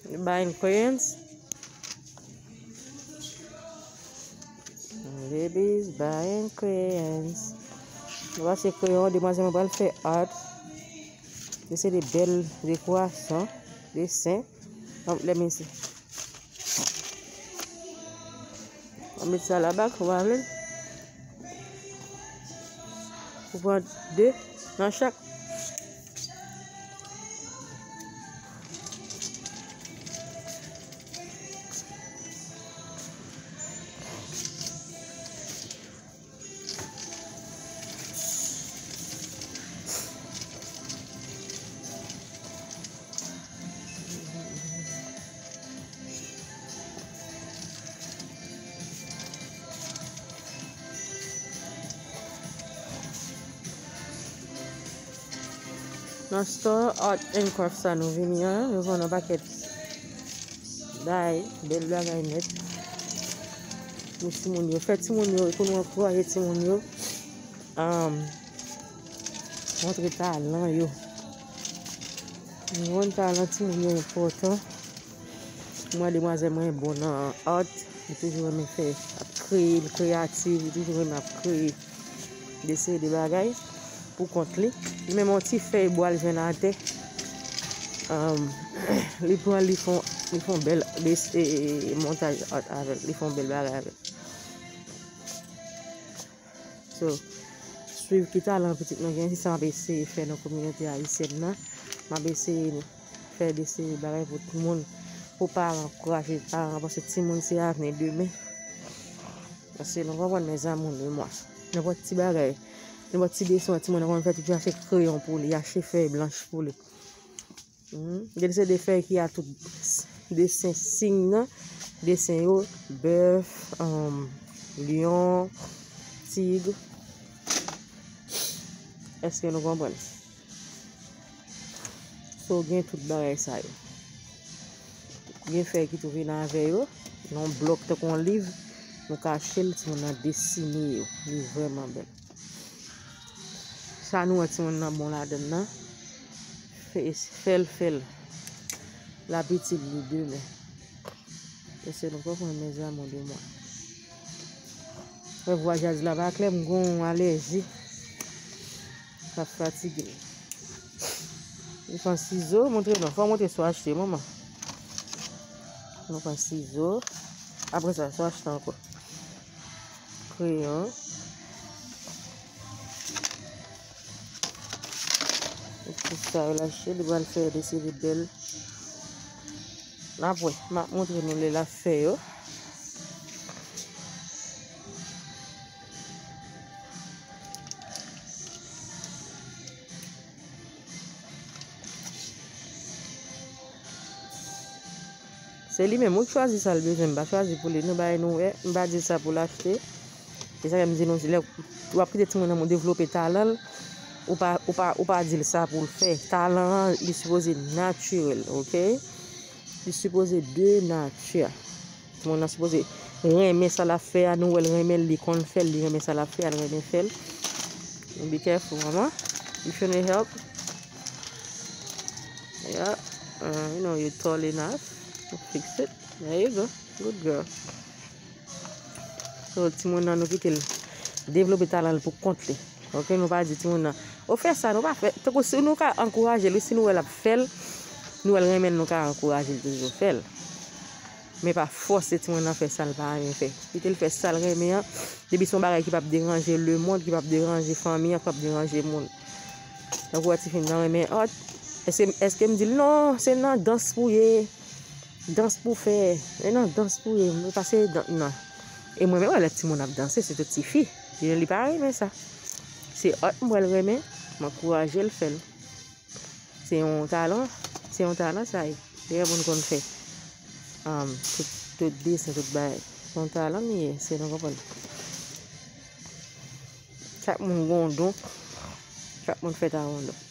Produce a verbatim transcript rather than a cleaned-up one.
Buying crayons. Babies buying crayons. Nou achte kreyon, demwazèl mwen pral fè art. Yo se de bèl dekorasyon, desen. An, let me see. An met sa la bak, ou pa vle? Ou pran de nan chak. Nan store art and craft sa nou vini an, yo vann yon pakèt bagay, bèl bagay nèt. Pou timoun yo, fè timoun yo, pou nou ankouraje timoun yo, um, montre talan yo. Nou konn talan timoun yo enpòtan. Mwen, demwazèl mwen bon nan art. Li toujou renmen fè, ap kreye, li kreyatif, li toujou renmen ap kreye, deseye de bagay pou kont li. Li menm yon ti fèy bwa l jwenn atè. Um, li pran, li fon, li fon bèl des-, e, e, e, montaj art avè l. Li fon bèl bagay avè l. So, swiv ki talan pitit nou gen, se sa m ap eseye fè nan kominote ayisyèn nan. M ap eseye fè de seri bagay pou tout moun, pou paran ankouraje paran, paske timoun se avni demen. Èske nou konprann, mes amours de moi? Nenpòt ti bagay, nenpòt ti desen yon timoun nan konn fè, toujou achte kreyon pou li, achte fèy blanch pou li. Hmm. Gen se de fèy ki a tout desen siy nan, desen yo, bèf, um, lyon, tig. Èske nou konprann? So, gen tout bagay sa yo. Gen fèy ki tou vin avè yo. Nan yon blòk tankou yon liv, nou ka achte l, timoun nan desine yo. Li vrèman bèl. Sa nou wè timoun nan bon ladann nan. Fè, fè l, fè l. L ap itil li demen. Èske nou konprann, mes amours de moi? Mwen vwa jazz la pa klè, m gon alèji. Sa fatige m. Nou pran sizo, montre non. Fò montre sa w achte, manman. Nou pran sizo. Apre sa, sa w achte ankò. Kreyon. Tout sa yo l achte, li pral fè de seri bèl. N ap wè, m ap montre nou lè l ap fè yo. Se li menm, ou k chwazi sa l bezwen, m pa chwazi pou li, nou bay nou wè, m pa di l sa pou l achte. Se sa k fè m di nou, lè w ap kite timoun nan moun devlope talan l, ou pa, ou pa, ou pa di l sa pou l fè. Talan an, li sipoze natirèl, oke? Li sipoze de nati. Timoun nan sipoze renmen sa l ap fè a, nou wè l renmen l, li konn fè l, li renmen sa l ap fè a, l renmen fè l. Be careful, mama. If you need help. Yeah. Uh, you know, you're tall enough to fix it. There you go. Good girl. So, timoun nan, nou kite l devlope talan l pou kont li. Oke, nou pa di timoun nan, "O, fè sa, nou pa fè." Tankou si nou ka ankouraje l, wi, si nou wè l ap fè l, nou wè l renmen l, nou ka ankouraje l toujou fè l. Men pa fòse timoun nan fè sa l pa renmen fè. Kite l fè sa l renmen an, depi se yon bagay ki p ap deranje lemonn, ki p ap deranje fanmi an, ki p ap deranje moun. Tankou wè tifi m nan renmen art, èske, èske m di l, "Non, se nan dans pou ye." Dans pou fè, e nan dans pou ye, m pase dan-, nan. E mwen menm, lè timoun ap danse, se tout tifi. Li, li pa renmen sa. Se art m wè l renmen, m ankouraje l fè l. Se yon talan, se yon talan sa ye. Gen moun konn fè, um, tout, tout desen, tout bagay. Se yon talan li ye, se nou konprann. Chak moun gen yon don, chak moun fèt ak yon don.